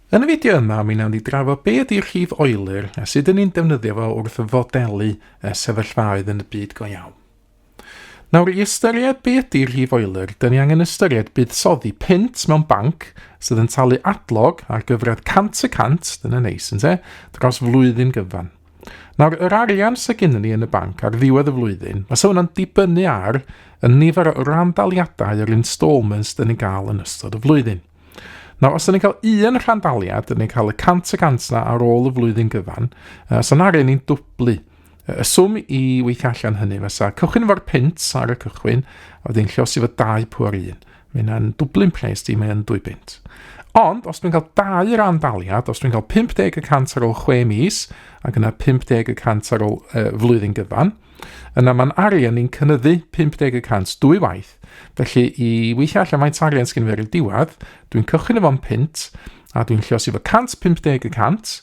Yn y fideo yma, mi wnawn ni drafod be ydy rhif Euler a sut ydyn ni'n defnyddio fo wrth fodelu y sefyllfaoedd yn y byd go iawn. Nawr, i ystyried be ydy rhif Euler, dyn ni angen ystyried buddsoddi punt mewn banc sydd yn talu adlog ar gyfradd 100%, dyna neis ynte, dros flwyddyn gyfan. Nawr, yr arian sydd gennym ni yn y banc ar ddiwedd y flwyddyn, mae hwnna'n dibynnu ar y nifer o randaliadau yr installments dyn ni'n gael yn ystod y flwyddyn. Nawr, os ydyn ni'n cael un rhandaliad, dyn ni'n cael y 100% na ar ôl y flwyddyn gyfan, so arian ni'n dwblu. Y swm i weithio allan hynny fysa cychwyn efo'r punt ar y cychwyn, a wedyn llosi fo 2 pwer 1. Mae hynna'n dwblu'n pres di, mae'n 2 bunt. Ond, os dwi'n cael dau randaliad, os dwi'n cael 50% ar ôl 6 mis, ac yna 50% ar ôl flwyddyn gyfan, Yna mae'n arian ni'n cynyddu 50 y cant dwy waith. Felly i weithio allan faint arian sgyn fi ar y diwedd, dwi'n cychwyn efo'n punt, a dwi'n lliosi fo 150 y cant,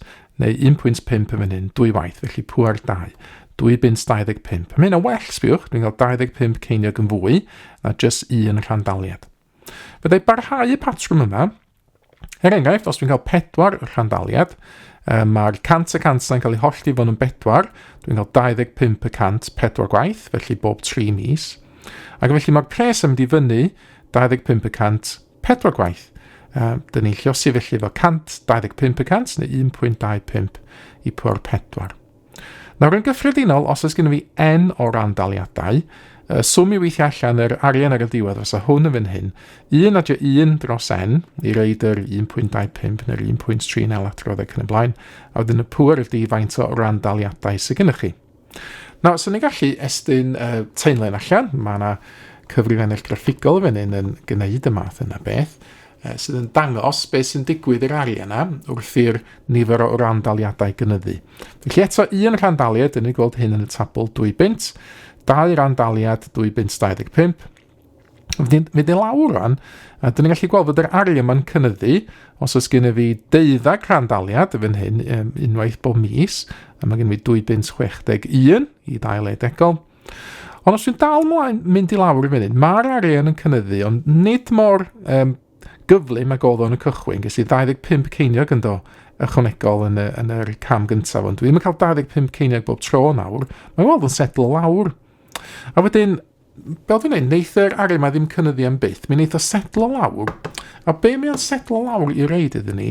neu 1.5 yn fan hyn, dwy waith, felly pŵer 2. 2 bunt 25. Mae hynna'n well, sbiwch, dwi'n cael 25 ceiniog yn fwy na jyst un rhandaliad. Fyddai barhau y patrwm yma, Er enghraifft, os dwi'n cael pedwar rhandaliad, mae'r 100% na'n cael ei hollti fod yn bedwar, dwi'n cael 25% pedwar gwaith, felly bob 3 mis. Ac felly mae'r pres yn mynd i fyny 25% pedwar gwaith. Dyn ni'n lliosi felly efo 125% neu 1.25 i pwr 4. Nawr yn gyffredinol, os oes gennym fi n o randaliadau, y swm i weithio allan yr arian ar y diwedd fysa hwn yn fan hyn, 1 adio 1 dros n i reid yr 1.25 neu'r 1.3 nel adrodd ac yn y blaen, a wedyn y pŵer ydy faint o randaliadau sydd gennych chi. Nawr, so ni'n gallu estyn taenlen allan, mae yna cyfrifennell graffigol fan hyn yn gwneud y math yna beth, sydd yn dangos beth sy'n digwydd i'r arian yna wrth i'r nifer o randaliadau gynyddu. Felly eto, un rhandaliad, dyn ni'n gweld hyn yn y tabl 2 bunt, dau randaliad 2 bunt 25, Fynd i lawr rwan, a dyn ni'n gallu gweld fod yr arian yma'n cynyddu, os oes gen i fi deuddeg rhandaliad yn fan hyn, um, unwaith bob mis, a mae gen i fi 2 bunt 61 i ddau le degol. Ond os dwi'n dal mlaen mynd i lawr i fyny, mae'r arian yn cynyddu, ond nid mor um, gyflym ag oedd o'n y cychwyn. Ges i 25 ceiniog ynddo ychwanegol yn, y, yn yr cam gyntaf, ond dwi ddim yn cael 25 ceiniog bob tro nawr. Mae'n weld yn setlo lawr. A wedyn, fel dwi'n dweud, neith yr arian ma ddim cynyddu am byth. Mi neith o setlo lawr. A be mae o'n setlo lawr i reid iddyn ni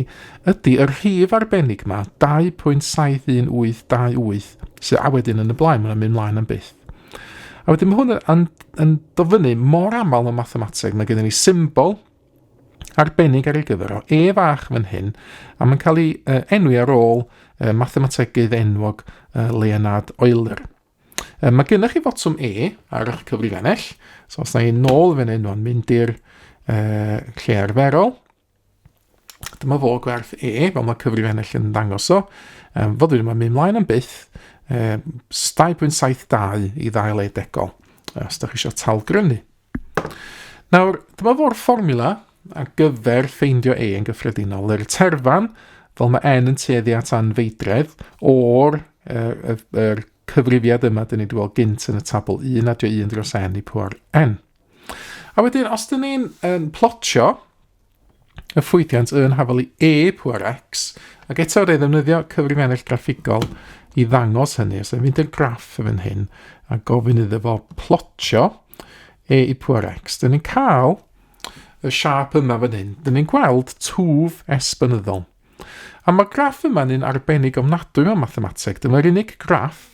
ydy y rhif arbennig ma, 2.71828, sydd a wedyn yn y blaen, mae'n mynd mlaen am byth. A wedyn mae hwn yn, yn dod fyny mor aml mewn mathemateg. Mae gennym ni symbol arbennig ar ei gyfer o, E fach fan hyn, a mae'n cael ei uh, enwi ar ôl uh, mathemategydd enwog uh, Leonard Euler. Uh, mae gennych chi fotwm E ar eich cyfrifennell, so os na i nôl fan hyn, mae'n mynd i'r uh, lle arferol. Dyma fo gwerth E, fel mae cyfrifennell yn dangos o. Um, fod dwi'n mynd mlaen am byth, um, 2.72 i ddau le degol, os ydych chi eisiau talgrynu. Nawr, dyma fo'r fformula ar gyfer ffeindio E yn gyffredinol. Yr terfan, fel mae N yn tueddu at anfeidredd, o'r er, er, cyfrifiad yma dyn ni wedi weld gynt yn y tabl 1 adio 1 dros N i pŵer N. A wedyn, os dyn ni'n um, plotio y ffwythiant yn hafal i e pŵer x, ac eto rhaid ddefnyddio cyfrifiannell graffigol i ddangos hynny. Os ydym fynd i'r graff yn fan hyn a gofyn iddo fo plotio e i pŵer x, dyn ni'n cael y siâp yma fan hyn. Dyn ni'n gweld twf esbynyddol. A mae'r graff yma'n un arbennig ofnadwy mewn mathemateg. Dyma'r unig graff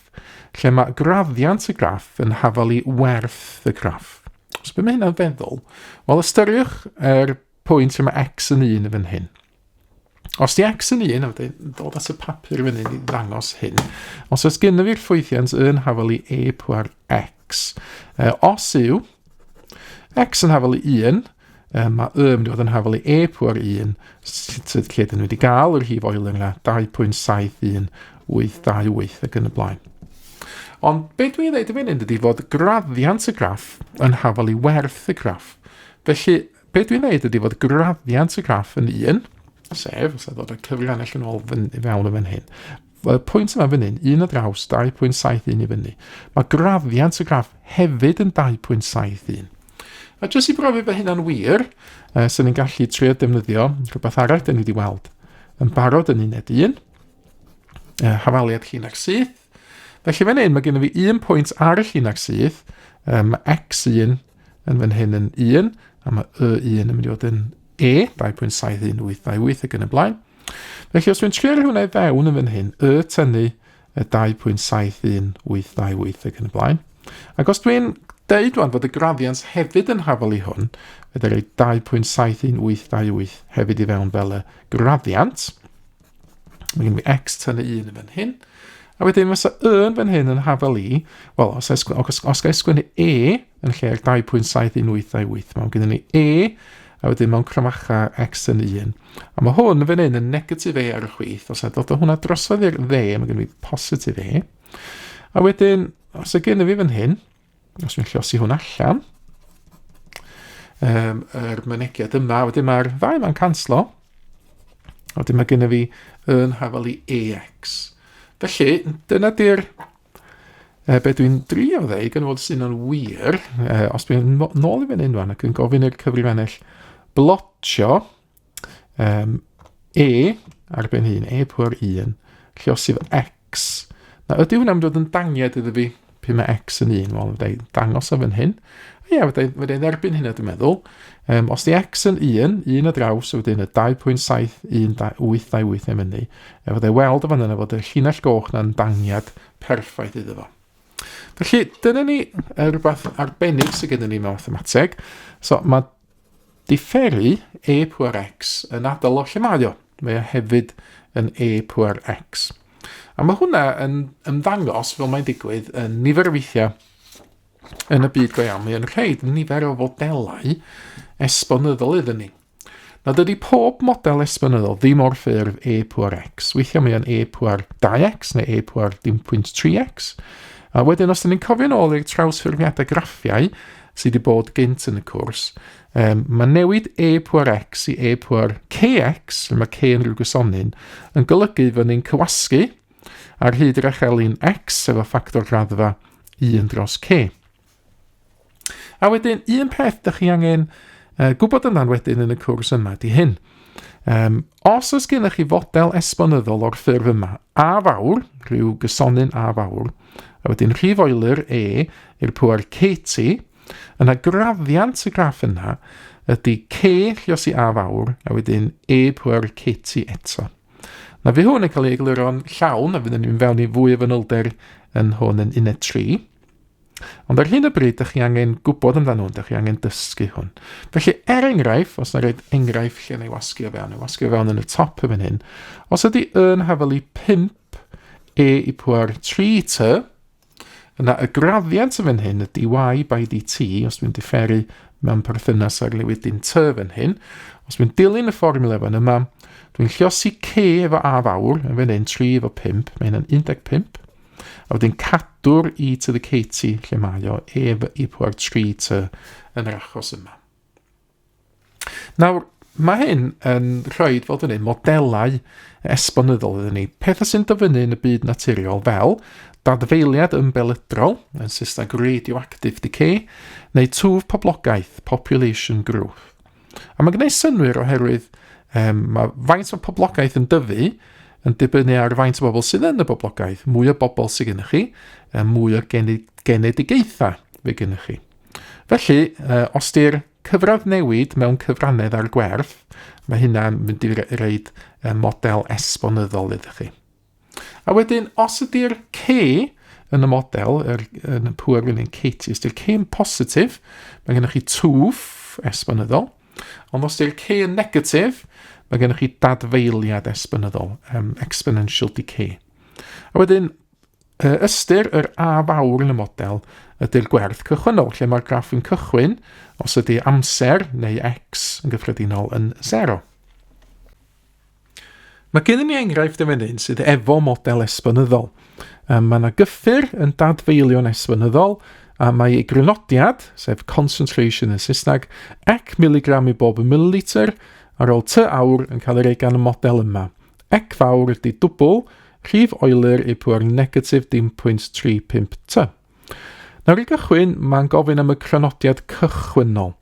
lle mae graddiant y graff yn hafal i werth y graff. So beth mae hynna'n feddwl? Wel, ystyriwch yr pwynt lle mae x yn 1 yn fan hyn. Os di x yn 1, a wedyn dod at y papur fan hyn i ddangos hyn, os oes gennym fi'r ffwythiant yn hafal i e pwer x, os yw x yn hafal i 1, mae y mynd i fod yn hafal i e pwer 1, sydd lle dyn ni wedi gael yr rhif Euler yna, 2.71828 ac yn y blaen. Ond be dwi'n dweud yn fan hyn ydy fod graddiant y graff yn hafal i werth y graff. Felly, be dwi'n dweud ydy fod graddiant y graff yn 1, sef, os ddod â'r cyfrannell yn ôl i fewn yn fan hyn, y pwynt yma fan hyn, 1 o draws 2.71 i fyny, mae graddiant y graff hefyd yn 2.71. A jyst i brofi fy hynna'n wir, uh, sy'n ni'n gallu trio defnyddio rhywbeth arall dyn ni wedi weld yn barod yn uned 1. Hafaliad llinell syth. Felly fan hyn mae gennym fi un pwynt ar y llinell syth, mae x1 yn fan hyn yn 1, a mae y1 yn mynd i fod yn e, 2.71828 ac yn y blaen. Felly os dwi'n trio rhoi hwnna i fewn yn fan hyn, y tynnu y 2.71828 ac yn y blaen. Ac os dwi'n deud rwan fod y graddiant hefyd yn hafal i hwn, fedra i 2.71828 hefyd i fewn fel y graddiant. Mae gen i x tynnu 1 yn fan hyn. A wedyn fysa y yn fan hyn yn hafal i, wel, os, os, os, os gael sgwennu e yn lle'r 2.71828, mae gennym ni e, a wedyn mewn crymacha x yn 1. A mae hwn yn fan hyn yn negatif e ar y chwith, os na dod o hwnna drosodd i'r dde, mae gen i positif e. A wedyn, os y gen i fi fan hyn, os dwi'n llosi hwn allan, yr mynegiad yma, wedyn mae'r ddau yma'n canslo, a wedyn mae gen i fi yn hafal i AX. Felly, dyna di'r be dwi'n drio ddeud, gan fod sy'n yn wir, os dwi'n nôl i fan hyn rwan ac yn gofyn i'r cyfrifennell blotio E ar ben hun, E pwer 1, lluosi fo X. Na, ydy hwnna'n dod yn dangiad iddo fi pryd mae X yn 1? Wel, fydda i dangos o fan hyn. Ie, fydda i dderbyn hynna, dwi'n meddwl. Os di X yn 1, 1 o draws, wedyn y 2.71828 am hynny, fydda i weld o fan yna fod y llinell goch na'n dangiad perffaith iddo fo. Felly, dyna ni rhywbeth arbennig sydd gennym ni mewn mathemateg. So, mae diferu e pwer x yn adael o lle mae o. Mae o hefyd yn e pwer x. A mae hwnna yn ymddangos fel mae'n digwydd yn nifer o weithiau yn y byd go iawn. Mae o'n rhaid nifer o fodelau esbonyddol iddyn ni. Nawr dydy pob model esbonyddol ddim o'r ffurf e pŵer x. Weithiau mae o'n e pŵer 2x neu e pŵer 0.3x. A wedyn os ydyn ni'n cofio'n ôl i'r trawsffurfiadau graffiau sydd wedi bod gynt yn y cwrs, mae newid e pŵer x i e pŵer kx, lle mae k yn rhyw gysonyn, yn golygu fod ni'n cywasgu ar hyd yr echelin x efo ffactor graddfa 1 dros k. A wedyn, un peth dych chi angen gwybod amdan wedyn yn y cwrs yma di hyn. Os oes gennych chi fodel esbonyddol o'r ffurf yma, A fawr, rhyw gysonyn A fawr, a wedyn rhif Euler E i'r pŵer KT, yna graddiant y graff yna ydy K lliosi A fawr, a wedyn E pŵer KT eto. Na fi hwn yn cael ei egluro'n llawn, a fyddwn ni'n fewn i fwy o fanylder yn hwn yn uned 3. Ond ar hyn o bryd, dych chi angen gwybod amdano hwn, dych chi angen dysgu hwn. Felly, er enghraifft, os na roed enghraifft lle na i wasgu o fewn, i wasgu o fewn yn y top y fan hyn, os ydy yn hafal i 5 e i pŵer 3t, yna y graddiant yn fan hyn ydy y by dt, os dwi'n diferu mewn perthynas â'r newidyn t fan hyn, os dwi'n dilyn y fformula fan yma, dwi'n lliosi c efo a fawr, yn fan hyn 3 efo 5, mae hynna'n 15, A wedyn cadw'r e to the kt lle mae o, e i pŵer 3t yn yr achos yma. Nawr, mae hyn yn rhoi fel dyn ni, modelau esbonyddol iddyn ni, pethau sy'n dyfynnu yn y byd naturiol fel dadfeiliad ymbelydrol, yn Saesneg radioactive decay, neu twf poblogaeth, population growth. A mae'n gwneud synnwyr oherwydd mae faint o poblogaeth yn dyfu yn dibynnu ar faint o bobl sydd yn y boblogaeth. Mwy o bobl sydd gennych chi, mwy o genedigaethau fe gennych chi. Felly, os di'r cyfradd newid mewn cyfrannedd ar gwerth, mae hynna'n mynd i reid model esbonyddol iddo chi. A wedyn, os ydy'r K yn y model, yn y pŵer fan hyn, KT, os ydy'r K yn positif, mae gennych chi twf esbonyddol. Ond os ydy'r K yn negatif, mae gennych chi dadfeiliad esbonyddol, exponential decay. A wedyn, ystyr yr A fawr yn y model ydy'r gwerth cychwynnol, lle mae'r graff yn cychwyn os ydy amser neu x yn gyffredinol yn 0. Mae gennym ni enghraifft yn fan hyn sydd efo model esbonyddol. Mae yna gyffur yn dadfeilio'n esbonyddol, a mae ei grynodiad, sef concentration yn Saesneg, ec miligram i bob millilitr, ar ôl ty awr yn cael ei rei gan y model yma. Ec fawr ydy dwbl, rhif Euler i pŵer negatif dim pwynt 35 t. Nawr i gychwyn, mae'n gofyn am y crynodiad cychwynnol.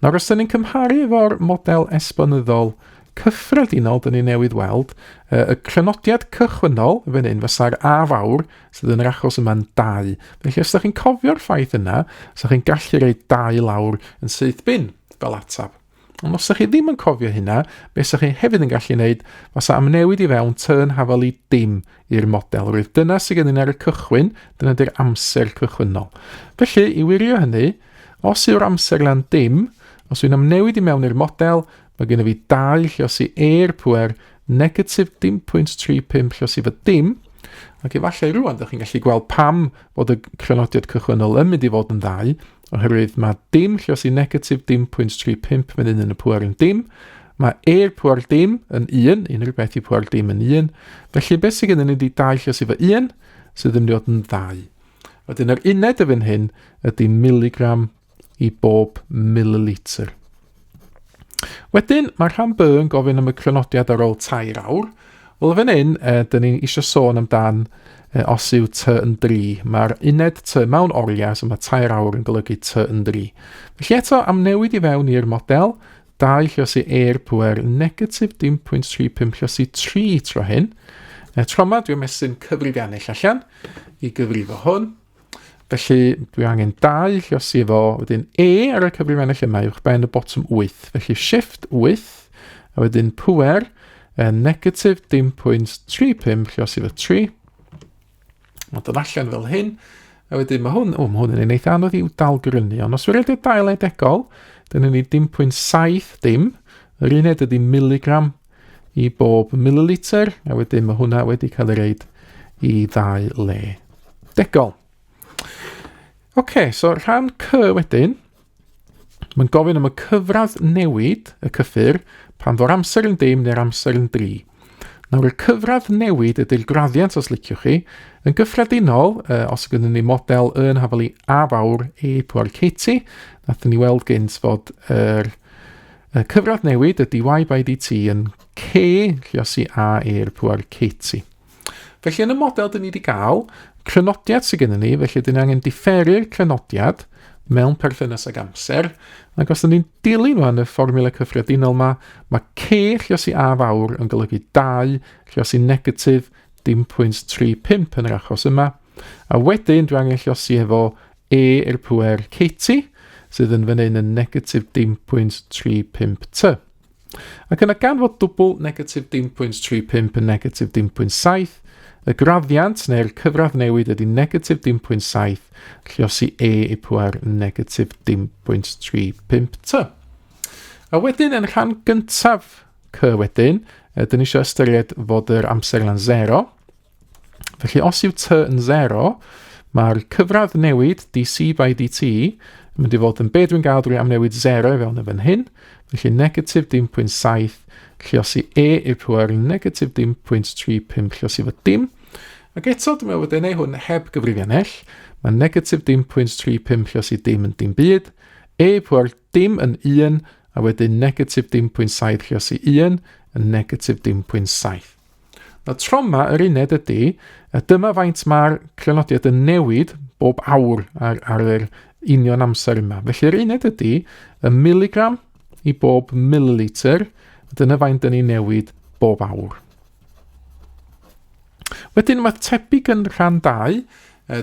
Nawr, os ydyn ni'n cymharu efo'r model esbonyddol cyffredinol dyn ni newydd weld, y crynodiad cychwynnol fan hyn fysa'r A fawr, sydd yn yr achos yma'n 2. Felly os ydych chi'n cofio'r ffaith yna, os ydych chi'n gallu rhoi 2 lawr yn syth bin fel ateb. Ond os ydych chi ddim yn cofio hynna, beth ydych chi hefyd yn gallu gwneud, fysa amnewid i fewn tyn hafal i dim i'r model. Roedd dyna sydd gennym ni ar y cychwyn, dyna di'r amser cychwynnol. Felly, i wirio hynny, os yw'r amser lan dim, os dwi'n amnewid i mewn i'r model, mae gennym fi 2 lliosi e'r pwer negatif dim 0.35 lliosi fy dim, ac efallai rwan, ydych chi'n gallu gweld pam fod y crynodiad cychwynnol yn mynd i fod yn ddau, oherwydd mae dim lliosi negatif dim 0.35 fan hyn yn y pwer yn dim, mae e'r pwer dim yn 1, unrhyw beth i pwer dim yn 1, felly beth sydd gennym ni ydy 2 lliosi fy 1, sydd yn mynd i fod yn 2. Wedyn yr uned y fan hyn ydy miligram i bob mililitr. Wedyn, mae rhan B yn gofyn am y crynodiad ar ôl tair awr. Wel, fan hyn, e, dyn ni eisiau sôn amdan e, os yw T yn 3. Mae'r uned T mewn oriau, so mae tair awr yn golygu T yn 3. Felly eto, am newid i fewn i'r model, 2 lliosi e'r pwer negatif dim 0.35 lliosi 3 tro hyn. E, tro yma, dwi'n mesyn cyfrifiannell allan i gyfrifo hwn. Felly dwi angen 2 lliosi efo, wedyn E ar y cyfrifiannell yma uwch ben y botwm 8. Felly shift 8, a wedyn pwer, e, negatif dim 0.35 lliosi efo 3. Mae'n dod allan fel hyn. A wedyn mae hwn, o, mae hwn yn un eitha anodd i'w dal grynu, ond os dwi'n rhaid dau le degol, dyna ni dim 0.7 dim, yr uned ydy miligram i bob mililitr, a wedyn mae hwnna wedi cael ei reid i ddau le degol. Oce, okay, so rhan C wedyn, mae'n gofyn am y cyfradd newid y cyffur pan fo'r amser yn dim neu'r amser yn dri. Nawr, y cyfradd newid ydy'r graddiant, os liciwch chi. Yn gyffredinol, os gynnon ni model yn hafal i A fawr E pŵer KT, nathon ni weld gynt fod yr Y cyfradd newid ydy y by dt yn c lluosi a i'r pŵer kt. Felly yn y model dyn ni wedi gael, crynodiad sydd gennym ni, felly dyn ni angen diferu'r crynodiad mewn perthynas ag amser, ac os dyn ni'n dilyn rwan y fformula cyffredinol yma, mae c lluosi a fawr yn golygu 2 lluosi negatif dim 0.35 yn yr achos yma, a wedyn dwi angen lluosi efo E i'r pŵer kt, sydd yn fan hyn yn negatif dim 0.35 t. Ac yna gan fod dwbl negatif dim 0.35 yn negatif dim 0.7, y graddiant neu'r cyfradd newid ydy negatif dim 0.7 lliosi E i pŵer negatif dim 0.35 t. A wedyn yn rhan gyntaf C wedyn, dyn ni eisiau ystyried fod yr amserlen 0, Felly os yw t yn 0, mae'r cyfradd newid dc by dt yn mynd i fod yn be dwi'n gael drwy amnewid 0 i fewn yn fan hyn. Felly negatif dim 0.7 lliosi e i'r pŵer negatif dim 0.35 lliosi fo dim. Ac eto, dwi'n meddwl bod e'n ei hwn heb gyfrifiannell. Mae negatif dim 0.35 lliosi dim yn dim byd. E pŵer dim yn 1, a wedyn negatif dim 0.7 lliosi 1 yn negatif dim 0.7. Nawr tro yma, yr uned ydy, dyma faint mae'r crynodiad yn newid bob awr ar, ar yr union amser yma. Felly yr uned ydy y miligram i bob mililitr, dyna faint dyn ni'n newid bob awr. Wedyn mae tebyg yn rhan 2,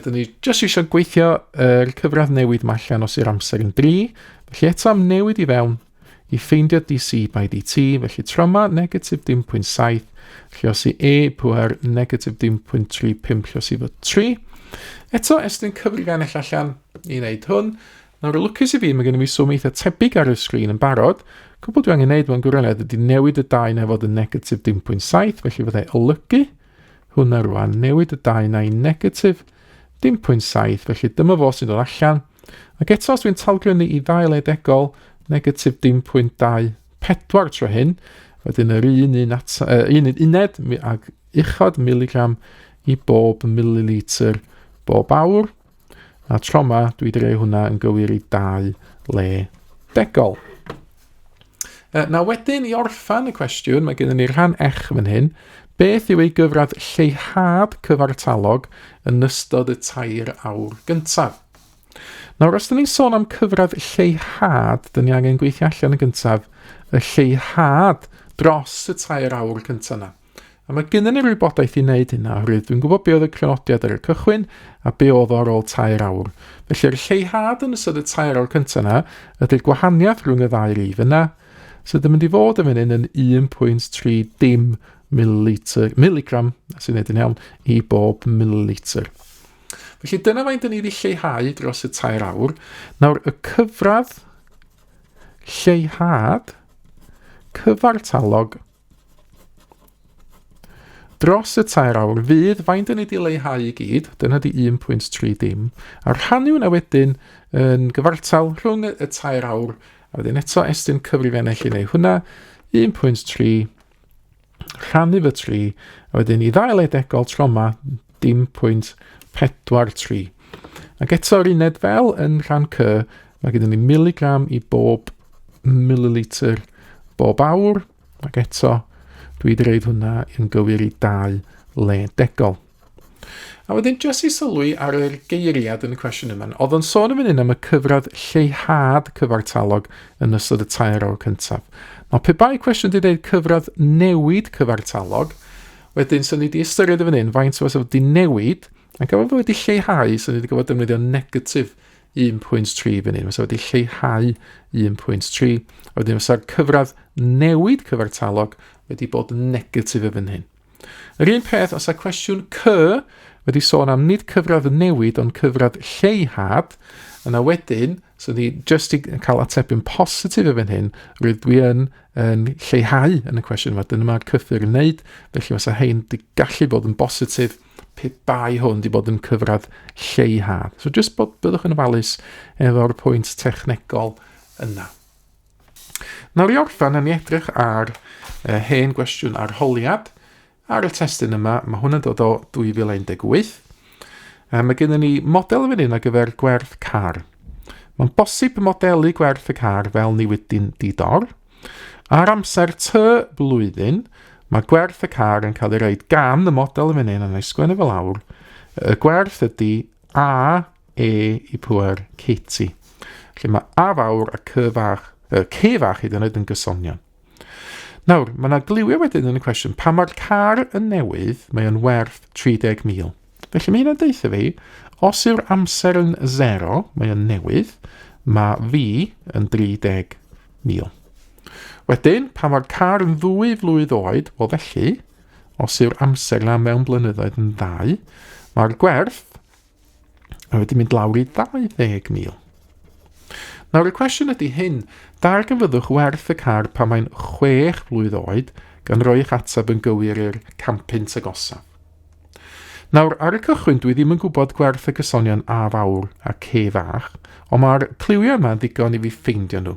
dyn ni jyst eisiau gweithio yr cyfradd newid yma allan os yw'r amser yn 3, felly eto am newid i fewn i ffeindio dc by dt, felly tro yma negatif dim 0.7 lliosi e pŵer negatif dim 0.35 lliosi fo 3. Eto, estyn cyfrifiannell allan i wneud hwn. Nawr, y lwcus i fi, mae gen i fi swm eitha tebyg ar y sgrin yn barod. Cwbl dwi angen neud mewn gwirionedd ydy newid y 2 na fod yn negatif dim 0.7, felly fyddai olygu hwnna rwan, newid y 2 na i negatif dim 0.7, felly dyma fo sy'n dod allan. Ac eto, os dwi'n talgrynu i ddau le degol, negatif dim 0.24 tro hyn, wedyn yr un un, at, uh, un, un uned ag uchod miligram i bob mililitr bob awr. A tro yma, dwi wedi rhoi hwnna yn gywir i dau le degol. Na wedyn, i orffan y cwestiwn, mae gennym ni rhan ech fan hyn. Beth yw ei gyfradd lleihad cyfartalog yn ystod y tair awr gyntaf? Nawr, os dyn ni'n sôn am cyfradd lleihad, dyn ni angen gweithio allan yn gyntaf y lleihad dros y 3 awr cyntaf yna. A mae gennym ni'r wybodaeth i wneud hynna, oherwydd dwi'n gwybod be oedd y crynodiad ar y cychwyn a be oedd o ar ôl 3 awr. Felly'r lleihad yn ystod y 3 awr cyntaf yna ydy'r gwahaniaeth rhwng y ddau rif yna, sydd yn mynd i fod yn fan hyn yn 1.3 dim millilitr, miligram, sy'n neud yn iawn, i bob millilitr. Felly dyna faint ni wedi lleihau dros y 3 awr. Nawr, y cyfradd lleihad cyfartalog Dros y 3 awr fydd faint yn ei di leihau i gyd, dyna di 1.3 dim, a rhannu hwnna wedyn yn gyfartal rhwng y 3 awr, a wedyn eto estyn cyfrifennell i wneud hwnna, 1.3 rhannu fy 3, a wedyn i ddau le degol tro yma, dim pwynt 43. Ac eto'r uned fel yn rhan C, mae gyda ni miligram i bob millilitr bob awr, Ac eto, dwi wedi reid hwnna yn gywir i 2 le degol. A wedyn, jyst i sylwi ar yr geiriad yn y cwestiwn yma, oedd o'n sôn yn fan hyn am y cyfradd lleihad cyfartalog yn ystod y 3 awr cyntaf. Nawr, pe bai cwestiwn wedi dweud cyfradd newid cyfartalog, wedyn, sy'n ni wedi ystyried yn fan hyn, faint o fysa wedi newid, ac efo fe wedi lleihau, sy'n ni wedi gwybod defnyddio negatif 1.3 fan hyn, fysa wedi lleihau 1.3, a wedyn fysa'r cyfradd newid cyfartalog wedi bod yn negatif y fan hyn. Yr un peth, os y cwestiwn C wedi sôn am nid cyfradd newid ond cyfradd lleihad, yna wedyn, so ni jyst i cael atebion positif y fan hyn, rydw dwi yn lleihau yn y cwestiwn yma. Dyna mae'r cyffur yn wneud, felly fysa hein di gallu bod yn bositif pe bai hwn di bod yn cyfradd lleihad. So jyst bod, byddwch yn ofalus efo'r pwynt technegol yna. Nawr i orffen, ni edrych ar hen gwestiwn arholiad ar y testun yma. Mae hwn yn dod o 2018. Mae gennym ni model yn fan hyn ar gyfer gwerth car. Mae'n bosib modelu gwerth y car fel newidyn di-dor. Ar amser ty blwyddyn, mae gwerth y car yn cael ei roed gan y model yn fan hyn, a na i sgwennu fel lawr. Y gwerth ydy A, E i pwer KT. Lle mae A fawr a C fach, C fach hyd yn oed yn gysonion. Nawr, mae yna gliwiau wedyn yn y cwestiwn. Pan mae'r car yn newydd, mae o'n werth 30,000. Felly mae hynna'n deutha fi, os yw'r amser yn 0, mae o'n newydd, mae fi yn 30,000. Wedyn, pan mae'r car yn 2 flwydd oed, wel felly, os yw'r amser yna mewn blynyddoedd yn 2, mae'r gwerth a wedi mynd lawr i 20,000. Nawr y cwestiwn ydy hyn, darganfyddwch werth y car pan mae'n 6 blwydd oed, gan roi eich ateb yn gywir i'r 100 agosaf. Nawr, ar y cychwyn, dwi ddim yn gwybod gwerth y cysonion A fawr a C fach, ond mae'r cliwiau yma yn ddigon i fi ffeindio nhw.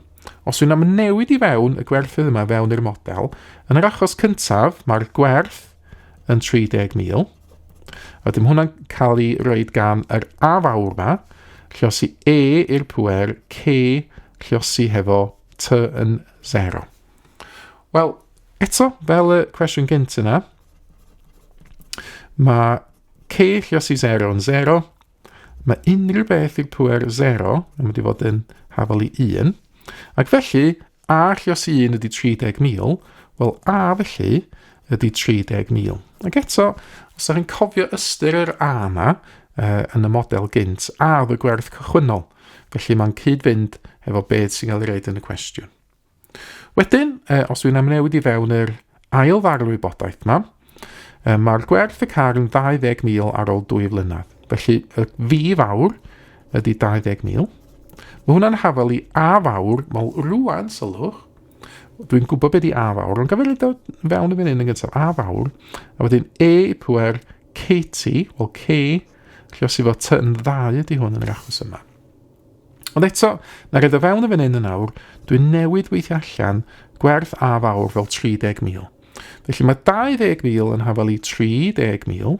Os dwi'n amnewid i fewn y gwerthoedd yma fewn i'r model, yn yr achos cyntaf, mae'r gwerth yn 30,000, a wedyn mae hwnna'n cael ei roed gan yr A fawr yma, lliosi E i'r pwer, C lliosi hefo T yn 0. Wel, eto, fel y cwestiwn gynt yna, Mae K lliosi 0 yn 0. Mae unrhyw beth i'r pwer 0 yn mynd i fod yn hafal i 1. Ac felly, A lliosi 1 ydy 30,000. Wel, A felly ydy 30,000. Ac eto, os ydych chi'n cofio ystyr yr A yma yn y model gynt, A oedd y gwerth cychwynnol. Felly mae'n cyd-fynd efo beth sy'n cael ei roed yn y cwestiwn. Wedyn, os dwi'n amnewid i fewn yr ail ddarn o wybodaeth yma, mae'r gwerth y car yn 20,000 ar ôl 2 flynedd. Felly, y fi fawr ydy 20,000. Mae hwnna'n hafal i A fawr, wel rwan, sylwch, dwi'n gwybod beth i A fawr, ond gafel ei dod fewn i fan hyn yn gyntaf, A fawr, a wedyn E i pwer KT, wel K, lle os i fod T yn 2 ydy hwn yn yr achos yma. Ond eto, na roedd o fewn y fan hyn yn awr, dwi'n newid weithio allan gwerth A fawr fel 30,000. Felly mae 20,000 yn hafal i 30,000,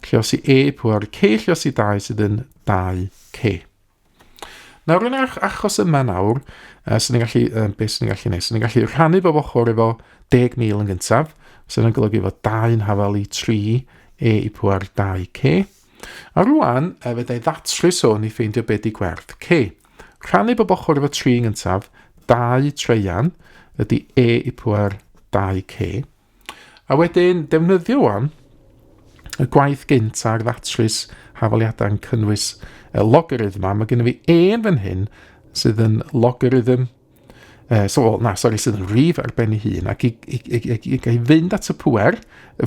lluosi E pŵer C lluosi 2 sydd yn 2C. Nawr yn yr achos yma nawr, sy'n ni'n gallu, beth sy'n ni'n gallu gwneud? Sy'n ni'n gallu rhannu bob ochr efo 10,000 yn gyntaf, sy'n yn golygu fod 2 yn hafal i 3 E i pŵer 2C. A rwan, fedra i ddatrys hwn i ffeindio be di gwerth C. Rhannu bob ochr efo 3 yn gyntaf, 2 treian ydy E i pwer 2K. A wedyn, defnyddio wan y gwaith gynt ar ddatrys hafaliadau'n cynnwys y logarithm. Mae gennym fi e yn fan hyn sydd yn logarithm, so, well, na, sori, sydd yn rif ar ben ei hun, ac i, i, i, i, i, i fynd at y pwer,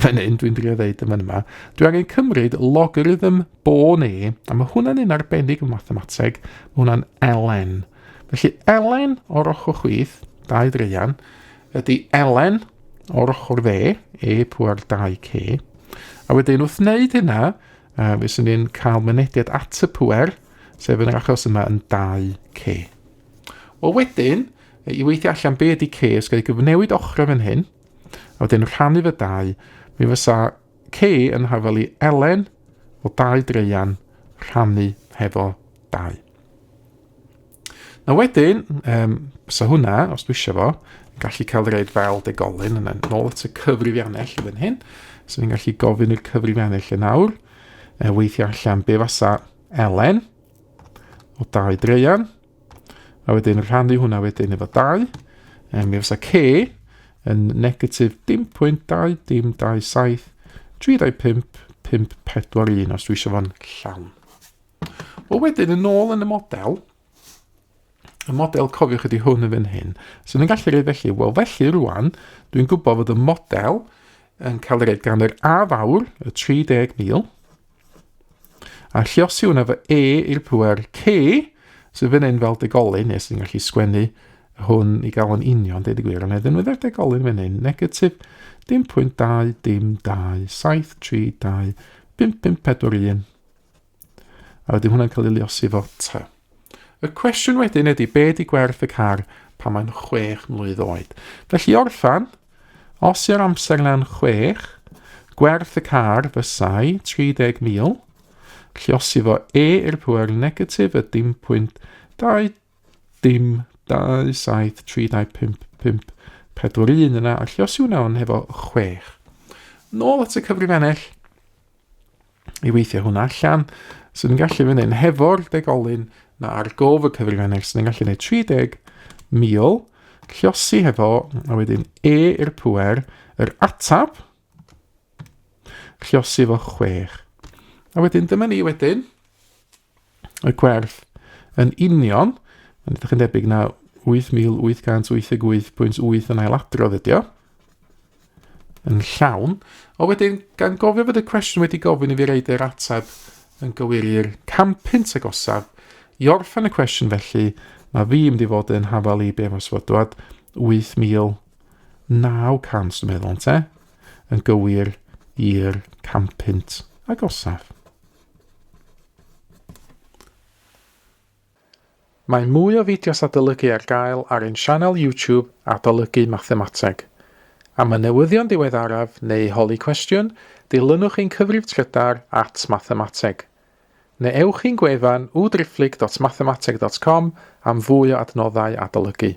fan hyn, dwi'n drio ddeud yn fan yma, dwi angen cymryd logarithm bôn e, a mae hwnna'n un arbennig yn mathemateg, mae hwnna'n ln. Felly ln o'r ochr chwith, 2 dreian, ydy ln o'r ochr dde, e pŵer 2k. A wedyn wrth wneud hynna, fe sy'n ni'n cael mynediad at y pŵer, sef yn yr achos yma yn 2k. Wel wedyn, i weithio allan be ydy k, os gael ei gyfnewid ochr fan hyn, a wedyn rhannu fy 2, mi fysa k yn hafal i ln o 2 dreian rhannu hefo 2. Na wedyn, um, fysa hwnna, os dwi eisiau fo, yn gallu cael reid fel degolyn, yna nôl at y cyfrifiannell i fan hyn. So ni'n gallu gofyn i'r cyfrifiannell yn awr, e, weithio allan be fasa Elen o 2 dreian, a wedyn rhannu hwnna wedyn efo 2, e, mi fysa C yn negatif dim pwynt 2 dim 2 7 3 2 5 5 4 1 os dwi eisiau fo'n llawn. Wel wedyn, yn ôl yn y model, y model cofiwch ydy hwn yn fan hyn. So ni'n gallu rhaid felly, wel felly rwan, dwi'n gwybod fod y model yn cael ei reid gan yr A fawr, y 30,000, a lliosi hwnna fy E i'r pwer C, sydd fan hyn fel degolyn, neu sy'n gallu sgwennu hwn i gael yn union, deud y gwir, ond ddefnyddio'r degolyn fan hyn, negatif dim pwynt 2, dim 2, 7, 3, 2, 5, 5, 4, 1, A wedyn hwnna'n cael ei luosi efo T. Y cwestiwn wedyn ydy, be ydy gwerth y car pan mae'n chwech mlwydd oed? Felly i orffan, os yw'r amser yna'n chwech, gwerth y car fysai 30,000, lluosi fo e i'r pwer negatif y dim pwynt 2 dim 2 7 3 2 5 5 4 1 yna, a lluosi hwnna ond hefo chwech. Nôl at y cyfrifennell, i weithio hwnna allan. So ni'n gallu fan hyn hefo'r degolyn na ar gof y cyfrifennell, so ni'n gallu gwneud 30,000, lliosi hefo, a wedyn E i'r pwer, yr atab, lliosi efo 6. A wedyn dyma ni wedyn, y gwerth yn union, mae'n edrych yn debyg na 8,888.8 yn ailadrodd ydi o, yn llawn. O wedyn, gan gofio fod y cwestiwn wedi gofyn i fi reid yr ateb yn gywir i'r 100 agosaf, i orffen y cwestiwn felly, mae fi mynd i fod yn hafal i be fos fod dwad 8,900, dwi'n meddwl, te, yn gywir i'r 100 agosaf. Mae mwy o fideos adolygu ar gael ar ein sianel YouTube Adolygu Mathemateg. Am y newyddion diweddaraf neu holi cwestiwn, dilynwch ein cyfrif trydar at mathemateg. Neu ewch i'n gwefan www.mathemateg.com am fwy o adnoddau adolygu.